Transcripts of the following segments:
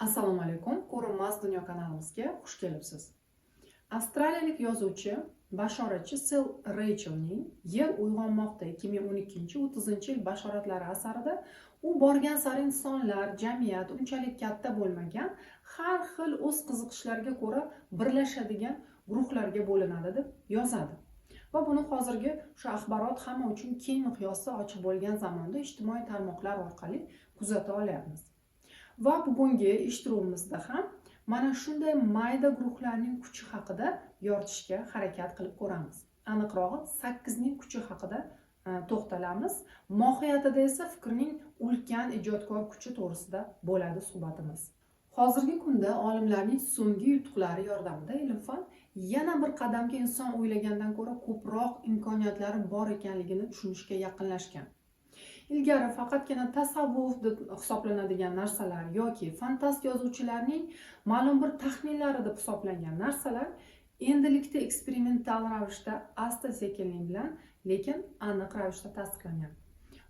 Assalomu alaykum, Ko'rinmas dunyo kanalimizga xush kelibsiz. Avstraliyalik yozuvchi, bashoratchi Sel Reychelning "Yer uyg'onmoqda: 2012-30-yil bashoratlari" asarida u borgan sari insonlar, jamiyat unchalik katta bo'lmagan, har xil o'z qiziqishlariga ko'ra birlashadigan guruhlarga bo'linadi deb yozadi. Va buni hozirgi shu axborot hamma uchun keng miqyosda ochiq bo'lgan zamonda ijtimoiy tarmoqlar orqali kuzata olyapmiz. Va bugungi eshittiruvimizda ham mana shunday mayda guruhlarning kuchi haqida yoritishga harakat qilib ko'ramiz. Aniqrog'i, sakkizning kuchi haqida to'xtalamiz. Mohiyatida esa fikrning ulkan ijodkor kuchi to'g'risida bo'ladi suhbatimiz. Hozirgi kunda olimlarning so'nggi yutuqlari yordamida ilm fan yana bir qadamga inson o'ylagandan ko'ra ko'proq imkoniyatlari bor ekanligini tushunishga yaqinlashgan. Ilgari faqatgina tasavvuf deb hisoblanadigan narsalar yoki fantast yozuvchilarning ma'lum bir taxminlari deb hisoblangan narsalar endilikda eksperimental ravishda asta sekinlik bilan, lekin aniq ravishda tasdiqlanyapti.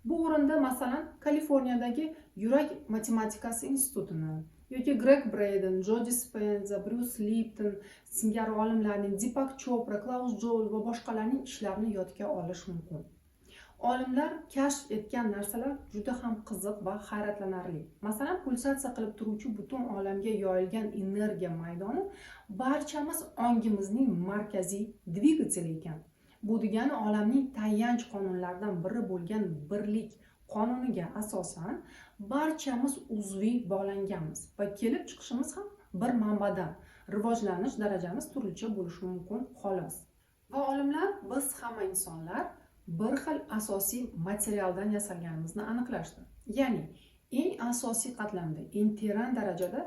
Bu o'rinda, masalan, Kaliforniyadagi Yurak matematikasi institutini yoki Greg Brayden, Jo Dispenza, Bryus Lipton singari olimlarning, Dipak Chopra, Klaus Joul va boshqalarning ishlarini yodga olish mumkin. Olimlar kashf etgan narsalar juda ham qiziq va hayratlanarli. Masalan, pulsatsiya qilib turuvchi butun olamga yoyilgan energiya maydoni barchamiz ongimizning markaziy dvigateli ekan. Bu degani, olamning tayanch qonunlaridan biri bo'lgan birlik qonuniga asosan barchamiz uzviy bog'langanmiz va kelib chiqishimiz ham bir manbadan, rivojlanish darajamiz turlicha bo'lishi mumkin, xolos. Va olimlar biz hamma insonlar bir xil asosiy materialdan yasalganimizni aniqlashdi. Ya'ni eng asosiy qatlamda, eng teran darajada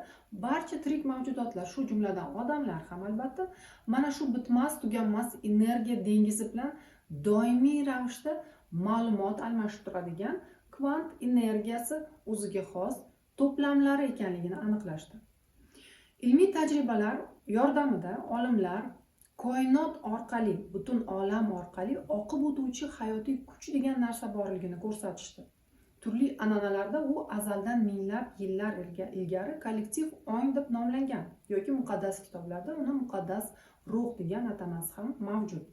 barcha tirik mavjudotlar, shu jumladan odamlar ham albatta, mana shu bitmas tuganmas energiya dengizi bilan doimiy ravishda ma'lumot almashib turadigan kvant energiyasi o'ziga xos to'plamlari ekanligini aniqlashdi. Ilmiy tajribalar yordamida olimlar koinot orqali, butun olam orqali oqib o'tuvchi hayotiy kuch degan narsa borligini ko'rsatishdi. Turli an'analarda u azaldan, minglab yillar ilgari kollektiv ong deb nomlangan yoki muqaddas kitoblarda uni muqaddas ruh degan atamasi ham mavjud.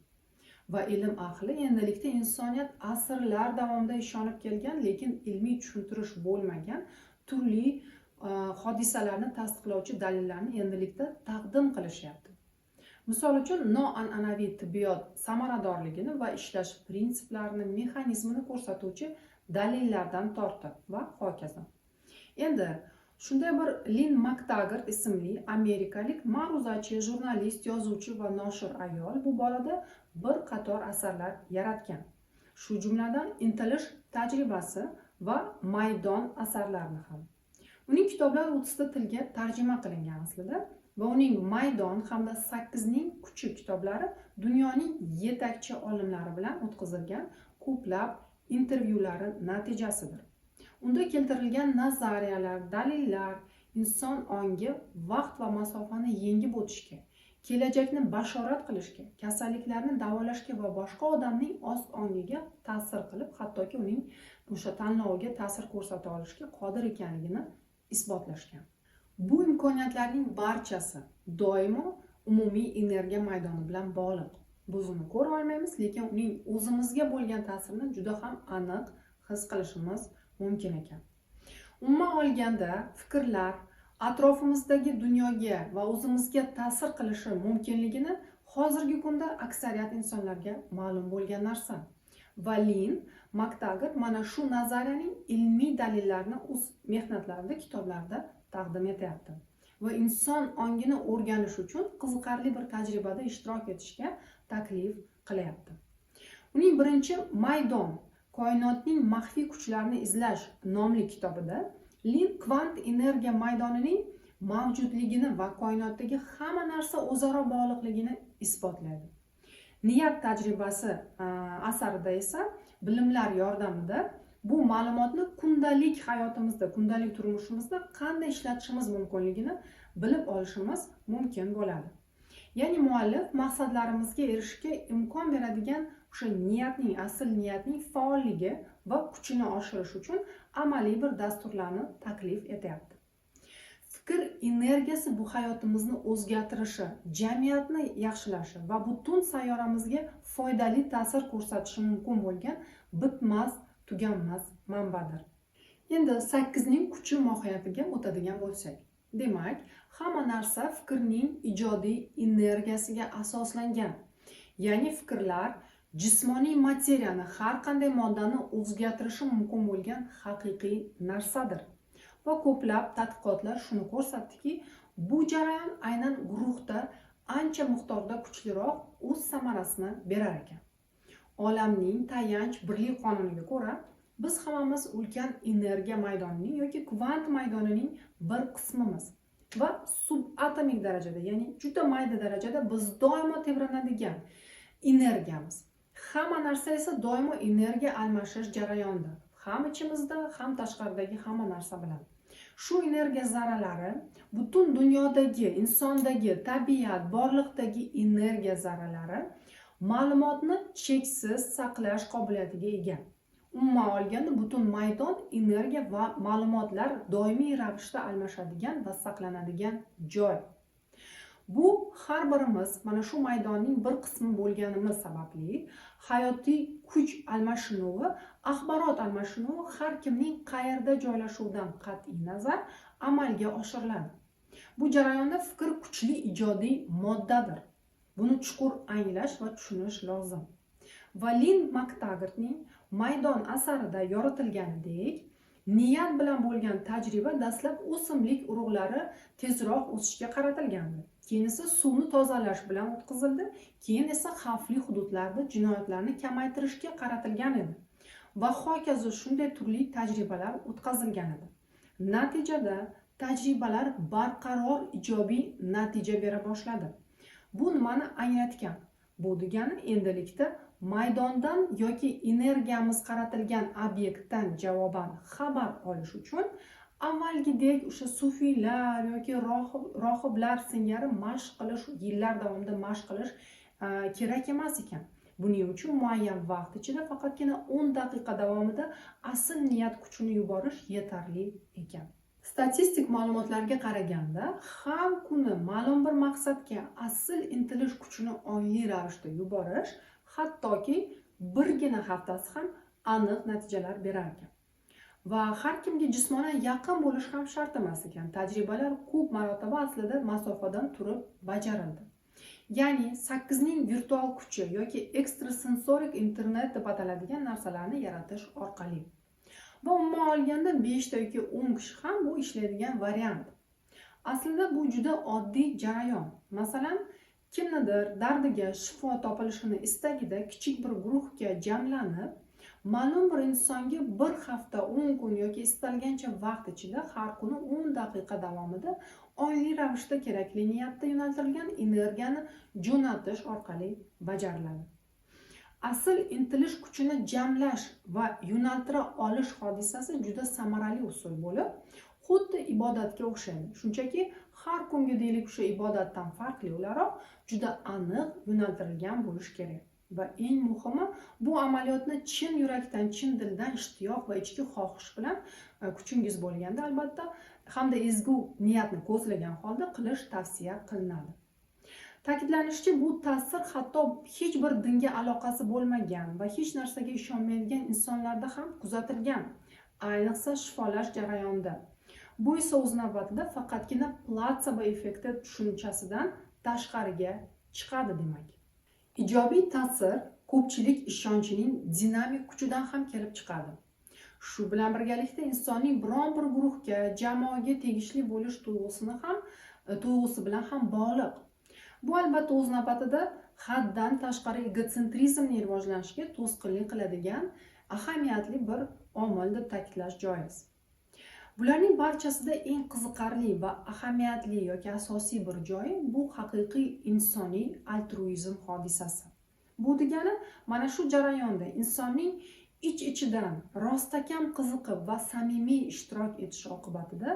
Va ilm ahli endilikda insoniyat asrlar davomida ishonib kelgan, lekin ilmiy tushuntirish bo'lmagan turli hodisalarni tasdiqlovchi dalillarni endilikda taqdim qilishyapti. Misol uchun, noan'anaviy tibbiyot samaradorligini va ishlash prinsiplarini, mexanizmini ko'rsatuvchi dalillardan tortib va hokazo. Endi shunday bir Lin Maktagart ismli amerikalik ma'ruzachi, jurnalist, yozuvchi va noshir ayol bu borada bir qator asarlar yaratgan, shu jumladan "Intilish tajribasi" va "Maydon" asarlarini ham. Uning kitoblari 30 ta tilga tarjima qilingan aslida va uning "Maydon" hamda "Sakkizning kuchi" kitoblari dunyoning yetakchi olimlari bilan o'tkazilgan ko'plab intervyulari natijasidir. Unda keltirilgan nazariyalar, dalillar inson ongi vaqt va masofani yengib o'tishga, kelajakni bashorat qilishga, kasalliklarni davolashga va boshqa odamning ost ongiga ta'sir qilib, hattoki uning o'sha tanloviga ta'sir ko'rsata olishga qodir ekanligini isbotlashgan. Bu imkoniyatlarning barchasi doimo umumiy energiya maydoni bilan bog'liq. Biz uni ko'ra olmaymiz, lekin uning o'zimizga bo'lgan ta'sirini juda ham aniq his qilishimiz mumkin ekan. Umuman olganda, fikrlar atrofimizdagi dunyoga va o'zimizga ta'sir qilishi mumkinligini hozirgi kunda aksariyat insonlarga ma'lum bo'lgan narsa. Va Lin Maktagart mana shu nazariyaning ilmiy dalillarini o'z mehnatlarida, kitoblarida taqdim etyapti va inson ongini o'rganish uchun qiziqarli bir tajribada ishtirok etishga taklif qilyapti. Uning birinchi "Maydon: koinotning maxfiy kuchlarini izlash" nomli kitobida Lin kvant energiya maydonining mavjudligini va koinotdagi hamma narsa o'zaro bog'liqligini isbotlaydi. "Niyat tajribasi" asarida esa bilimlar yordamida bu ma'lumotni kundalik hayotimizda, kundalik turmushimizda qanday ishlatishimiz mumkinligini bilib olishimiz mumkin bo'ladi. Ya'ni muallif maqsadlarimizga erishishga imkon beradigan o'sha niyatning, asl niyatning faolligi va kuchini oshirish uchun amaliy bir dasturlarni taklif etyapti. Fikr energiyasi bu hayotimizni o'zgartirishi, jamiyatni yaxshilashi va butun sayyoramizga foydali ta'sir ko'rsatishi mumkin bo'lgan bitmas, tuganmas manbadir. Endi 8 ning kuchi mohiyatiga o'tadigan bo'lsak, demak, hamma narsa fikrning ijodiy energiyasiga asoslangan. Ya'ni fikrlar jismoniy materiyani, har qanday moddani o'zgartirishi mumkin bo'lgan haqiqiy narsadir. Va ko'plab tadqiqotlar shuni ko'rsatdiki, bu jarayon aynan guruhda ancha miqdorda kuchliroq o'z samarasini berar ekan. Olamning tayanch birlik qonuniga ko'ra, biz hammamiz ulkan energiya maydonining yoki kvant maydonining bir qismimiz va subatomik darajada, ya'ni juda mayda darajada biz doimo tebranadigan energiyamiz. Hamma narsa esa doimo energiya almashish jarayonida, ham ichimizda, ham tashqaridagi hamma narsa bilan. Shu energiya zarralari butun dunyodagi, insondagi, tabiat, borliqdagi energiya zarralari ma'lumotni cheksiz saqlash qobiliyatiga ega. Umuman olganda butun maydon energiya va ma'lumotlar doimiy ravishda almashadigan va saqlanadigan joy. Bu har birimiz mana shu maydonning bir qismi bo'lganimiz sababli hayotiy kuch almashinuvi, axborot almashinuvi har kimning qayerda joylashuvidan qat'iy nazar amalga oshiriladi. Bu jarayonda fikr kuchli ijodiy moddadir. Buni chuqur anglash va tushunish lozim. Va Lin Maktaggartning Maydon asarida yoritilganidek, niyat bilan bo'lgan tajriba dastlab o'simlik urug'lari tezroq o'sishiga qaratilgandi. Keyin esa suvni tozalash bilan o'tkazildi, keyin esa xavfli hududlarda jinoyatlarni kamaytirishga qaratilgan edi. Va hokazo shunday turli tajribalar o'tkazilgan edi. Natijada tajribalar barqaror ijobiy natija bera boshladi. Bu nimani anglatgan? Bu degani endilikda maydondan yoki energiyamiz qaratilgan obyektdan javoban xabar olish uchun avvalgidek o'sha sufiylar yoki rohiblar singari mashq qilish, yillar davomida mashq qilish kerak emas ekan. Buning uchun muayyan vaqt ichida faqatgina 10 daqiqa davomida asl niyat kuchini yuborish yetarli ekan. Statistik ma'lumotlarga qaraganda, har kuni ma'lum bir maqsadga asl intilish kuchini ongli ravishda yuborish hattoki birgina haftasi ham aniq natijalar berar ekan. Va har kimga jismonan yaqin bo'lish ham shart emas ekan. Tajribalar ko'p marotaba aslida masofadan turib bajarildi. Ya'ni 8 ning virtual kuchi yoki ekstrasensorik internet deb ataladigan narsalarni yaratish orqali. Va umuman olganda 5 ta yoki 10 kishi ham bu ishlaydigan variant. Aslida bu juda oddiy jarayon. Masalan, kimnidir dardiga shifo topilishini istagida kichik bir guruhga jamlanib, ma'lum bir insonga bir hafta, 10 kun yoki istalgancha vaqt ichida har kuni 10 daqiqa davomida ongli ravishda kerakli niyatda yo'naltirilgan energiyani jo'natish orqali bajariladi. Asl intilish kuchini jamlash va yo'naltira olish hodisasi juda samarali usul bo'lib, xuddi ibodatga o'xshaydi. Shunchaki har kungi deylik o'sha ibodatdan farqli o'laroq juda aniq yo'naltirilgan bo'lishi kerak. Va eng muhimi, bu amaliyotni chin yurakdan, chin dildan ishtiyoq va ichki xohish bilan kuchingiz bo'lganda albatta hamda ezgu niyatni ko'zlagan holda qilish tavsiya qilinadi. Ta'kidlanishicha, bu ta'sir hatto hech bir dinga aloqasi bo'lmagan va hech narsaga ishonmaydigan insonlarda ham kuzatilgan, ayniqsa shifolash jarayonida. Bu esa o'z navbatida faqatgina platsebo effekti tushunchasidan tashqariga chiqadi demak. Ijobiy ta'sir ko'pchilik ishonchining dinamik kuchidan ham kelib chiqadi. Shu bilan birgalikda insonning biron bir guruhga, jamoaga tegishli bo'lish tuyg'usi bilan ham bog'liq. Bu albatta o'z navbatida haddan tashqari egotsentrизmning rivojlanishiga to'sqinlik qiladigan ahamiyatli bir omil deb ta'kidlash joiz. Bularning barchasida eng qiziqarli va ahamiyatli yoki asosiy bir joyi bu haqiqiy insoniy altruizm hodisasi. Bu degani mana shu jarayonda insonning ich-ichidan rostakam qiziqib va samimiy ishtirok etishi oqibatida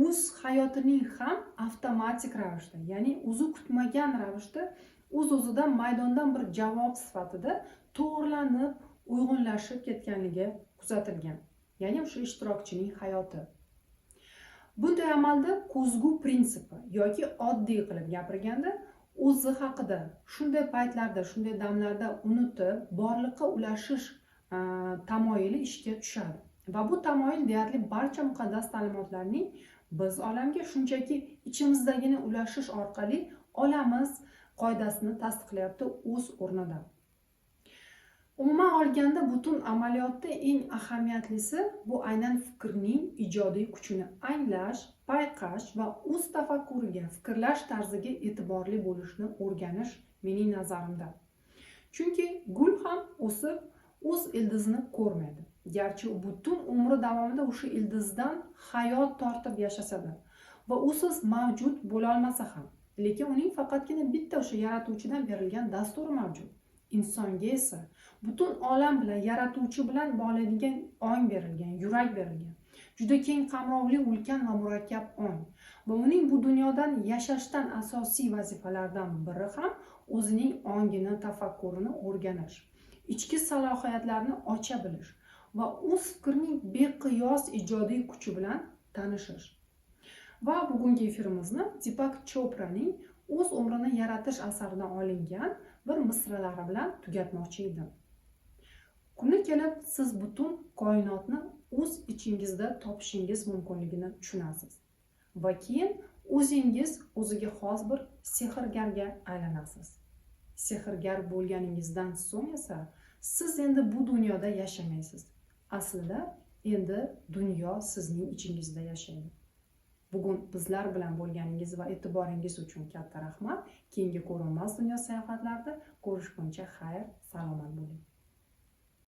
o'z hayotining ham avtomatik ravishda, ya'ni o'zi kutmagan ravishda o'z-o'zidan maydondan bir javob sifatida to'g'rilanib, uyg'unlashib ketganligi kuzatilgan. Ya'ni o'sha ishtirokchining hayoti. Bunday amalda ko'zgu prinsipi yoki oddiy qilib gapirganda o'zi haqida shunday paytlarda, shunday damlarda unutib, borliqqa ulashish tamoyili ishga tushadi. Va bu tamoyil deyarli barcha muqaddas ta'limotlarning biz olamga shunchaki ichimizdagini ulashish orqali olamiz qoidasini tasdiqlayapti o'z o'rnida. Umuman olganda butun amaliyotda eng ahamiyatlisi bu aynan fikrning ijodiy kuchini anglash, payqash va o'z tafakkuriga, fikrlash tarziga e'tiborli bo'lishni o'rganish mening nazarimda. Chunki gul ham o'sib o'z ildizini ko'rmaydi. Garchi u butun umri davomida o'sha ildizdan hayot tortib yashasa-da va usiz mavjud bo'la olmasa ham, lekin uning faqatgina bitta o'sha yaratuvchidan berilgan dasturi mavjud. Insonga esa butun olam bilan, yaratuvchi bilan bog'laydigan ong berilgan, yurak berilgan. Juda keng qamrovli, ulkan va murakkab ong. Va uning bu dunyodan yashashdan asosiy vazifalardan biri ham o'zining ongini, tafakkurini o'rganish, ichki salohiyatlarni ocha bilish va o'z fikrining beqiyos ijodiy kuchi bilan tanishish. Va bugungi efirimizni Dipak Chopraning o'z umrini yaratish asaridan olingan bir misralari bilan tugatmoqchi edim. Kuni kelib siz butun koinotni o'z ichingizda topishingiz mumkinligini tushunasiz va keyin o'zingiz o'ziga xos bir sehrgarga aylanasiz. Sehrgar bo'lganingizdan so'ng esa siz endi bu dunyoda yashamaysiz. Aslida endi dunyo sizning ichingizda yashaydi. Bugun bizlar bilan bo'lganingiz va e'tiboringiz uchun katta rahmat. Keyingi ko'rinmas dunyo sayohatlarida ko'rishguncha xayr, salomat bo'ling.